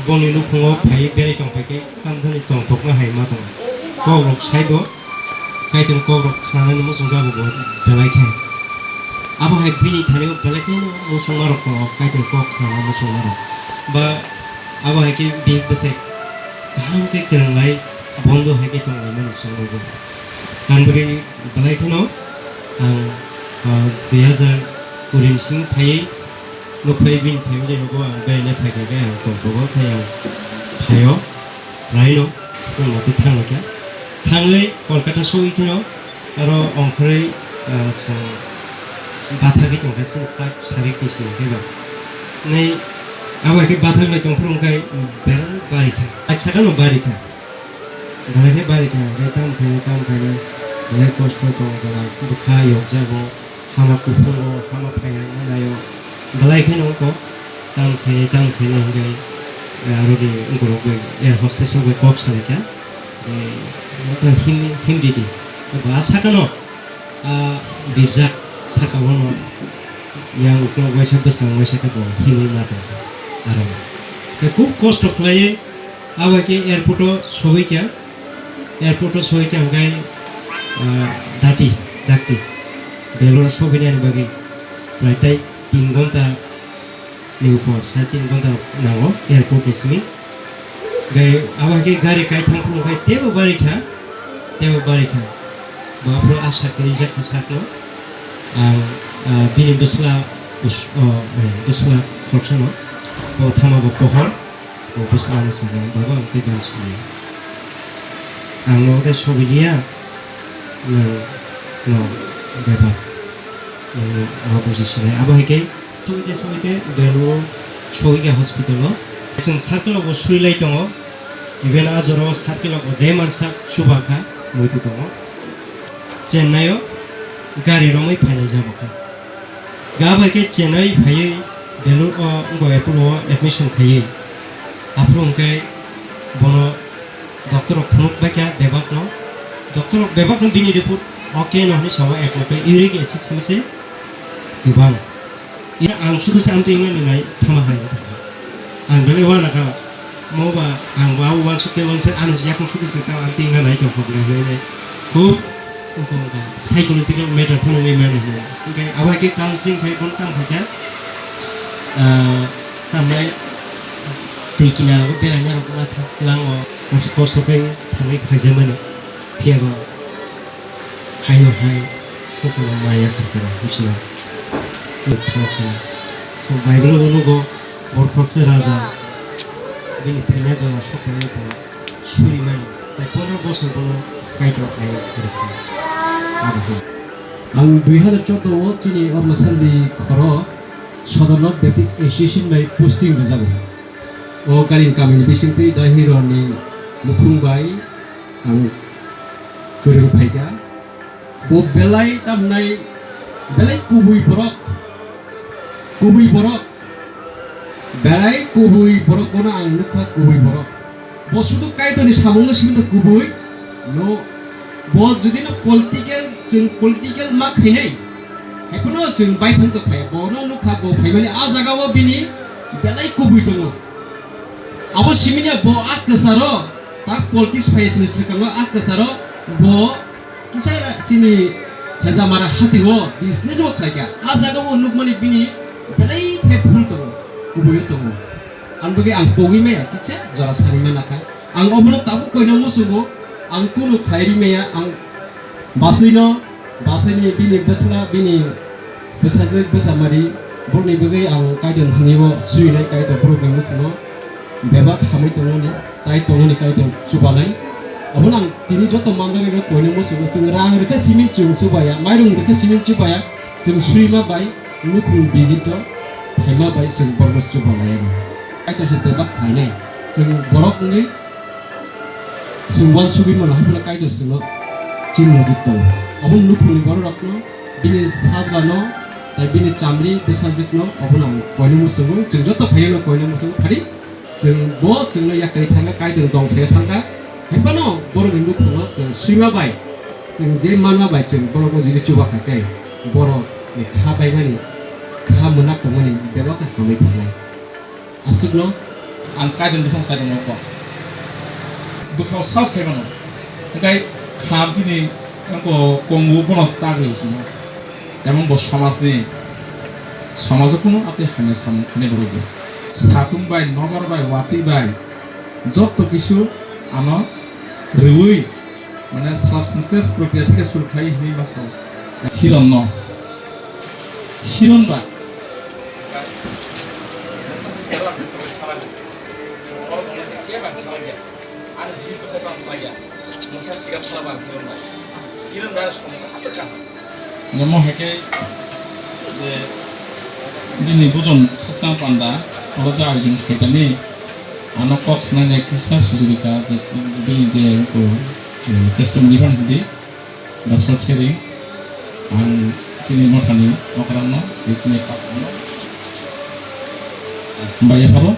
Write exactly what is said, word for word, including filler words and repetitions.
Bongni nukhungo phaiwi berai tongphai khe tamjani tongthokma hai ma tongo. Kokrok saibo, Kaitorni kokrok khnanani muchungjago bo belai khe. Abo hai bini thani belai kheno muchungmarok tongo, Kaitorni kok khnana muchungmarok. Ba abo hai khe bini bwsai kaham khe kwrwnglai bondo hai khe tonglaimani chwngno bo. Ang bagwi belai kheno ang, ah, dui hazar kuri ni simi phaiwi Nukphai bini family rogo ang beraina phaikha khe ang tongthogo, tei ang phaio, raino, nwng mate thanglaikha. Thangwi Kolkata sogwi kheno aro ongkhorwi, ah, chwng bathagwi tongkha chini flight sarik ni simi khe ba. Nai abo hai khe bathaglai tongphuru wngkha belai barikha. Acha kano barikha. Belai khe barikha, hwnkhe tamo khainai, tamo khainai, belai kosto tong jala, bwkha yokjago, hama kuphungo, hama phaiyang manaio, belai kheno wngkha, tamo khainai, tamo khainai hwnkhe, eh, aroni borok bai air hostess rok bai kok salaikha, eh, Hindi, Hindi di, ba sakano. Ah, birjak saka bono yang ukulok waisa bwsang waisa khe bo himwi ma tong aro. Tei khub kosto khlaiwi abo hai khe airport o sogwi kha, airport o sogwi kha hwnkhe, ah, dati, dakti Bangalore o sogwinani bagwi prai tai tin ghonta ni upor, sai tin ghonta nango airport ni simi. Gai abo hai khe gari kai thang phuru khai tebo bari kha, tebo bari kha. Bo aphuru asa khe rijak kha sakno. Ang, ah, bini bwsla us-, oh, eh, bwsla khoroksa no. Bo thama bo pohor, bo bwsla no sakha, "Baba, ang tei bang sini. Ang no tei sobi liya, nwng no bebak." Nwng no buji sinai. Abo hai khe Sogwi te sogwi te Bangalore o sogwi kha hospital o. Chwng circle o bo suri lai tongo. Even a jora o circle o bo je mansa chuba kha, muitu tongo. Chennai o gari romwi phailai jabo kha. Ga bai khe Chennai phaiwi Bangalore o wngbo Apollo o admission khaiwi. Aphuru hwnkhe bono Doctor rok phunuk bai kha bebak no. Doctor rok bebak no bini report okay no hinwi sao, ekmatwi uric acid simi se kwbang. Ina ang sudu se amtwi wngna nai thama hai. Ang belai wana kha. Mo ba ang bo abo wansuk tei wansuk ano yakung sudu se tamo amtwi wngna nai tong kha hinwi nai. Khub wngkha wngkha psychological matter phano wngwi mano hinwi. Hwnkhe abo hai khe counseling khai phano tamo kha khe, ah, tamnai twi kinaro beraina rok ma thang tlango. Aswk kosto khe thangwi phaijakmani, phiyaba haino hai swngcharno maya kha khe rw, hwnchino. So, Bible-o bo nugo, borok khoroksa raja bini thwina jora sokphaimani pore surimani, tai pondro bosor bono Kaitor khlai rw kha. Abo hai. Ang dui hazar chordo o chini Ormasandi khoro Sodor North Baptist Association bai posting rwjago. O Karin kamini bisingtwi Dahironi mukhung bai ang kwrwng phaikha. Bo belai tamnai, belai kubui borok, kubui borok, belai kubui borok bono ang nukha, kubui borok. Bo sudu Kaitorni samungno simi tong kubui, no, bo jodi no political, chwng political ma khainai, haiphano chwng baiphang tong phai, bono nukha bo phaimani a jagao bini belai kubui tongo. Abo simini bo a kwcharo, tak politics phai sini swkango a kwcharo bo kisa chini Hejamara hatio business bo khlaikha. A jagao nukmani bini belai khe phul tongo, kubui tongo. Ang bagwi ang pogwi maya kisa jora sari mana kha. Ang omono tabuk koino musugo, ang kunu khairi maya, ang baswino, baswini bini bwsla, bini bwsajwk, bwsamari, borokni bagwi ang Kaitor thani o swinai, Kaitor borokni mukuno bebak hamwi tongmani, chai tongmani Kaitor chubanai. Abono ang tini joto manjak rok koino musugo, chwng rang rwkha simi chwng chubaya, mairung rwkha simi chubaya, chwng swima bai, nukhung visit o phaima bai chwng borokno chubalaiya. Kaitor se bebak khlainai, chwng borok wngwi Chwng uansugwi mano, hai phano Kaitor chwngno chini logi tongo. Obo nukhungni bororokno, bini sajlano, tai bini chamri bwsajwkno, obono ang koinwi muchungo. Chwng joto phaiyano koinwi muchungo, phari chwng bo chwngno yakarwi thangkha, Kaitor dongphaiwi thangkha. Hai phano borokni nukhungo chwng swima bai, chwng je manma bai chwng borokno jodi chuba kha khe, borokni kha baimani, kha mwnak tongmani bebak khe hamwi thangnai. Aswkno Ang kaidon bwsang sai rwngmani kok. Bwkhao saos khai mano. Hwnkhe kham chini wngkha kongo bono tagwi simo. Emon bo somajni, somajo kunu atwi hamya samung khainai borok bo. Satung bai, nobar bai, watwi bai, jotto kisu ano rwui, mane sal songses prokriya theke suru khai hinwi ma sao. Hiron no. Hiron ba. Namo hai khe je bini bujon khaksa panda oro je ayojong khaitani ano kok sanani kisa sujurika je bini je ko testimony ban hindi basok seri ang chini mothani okrangno je chini pastorno hambai yapharo.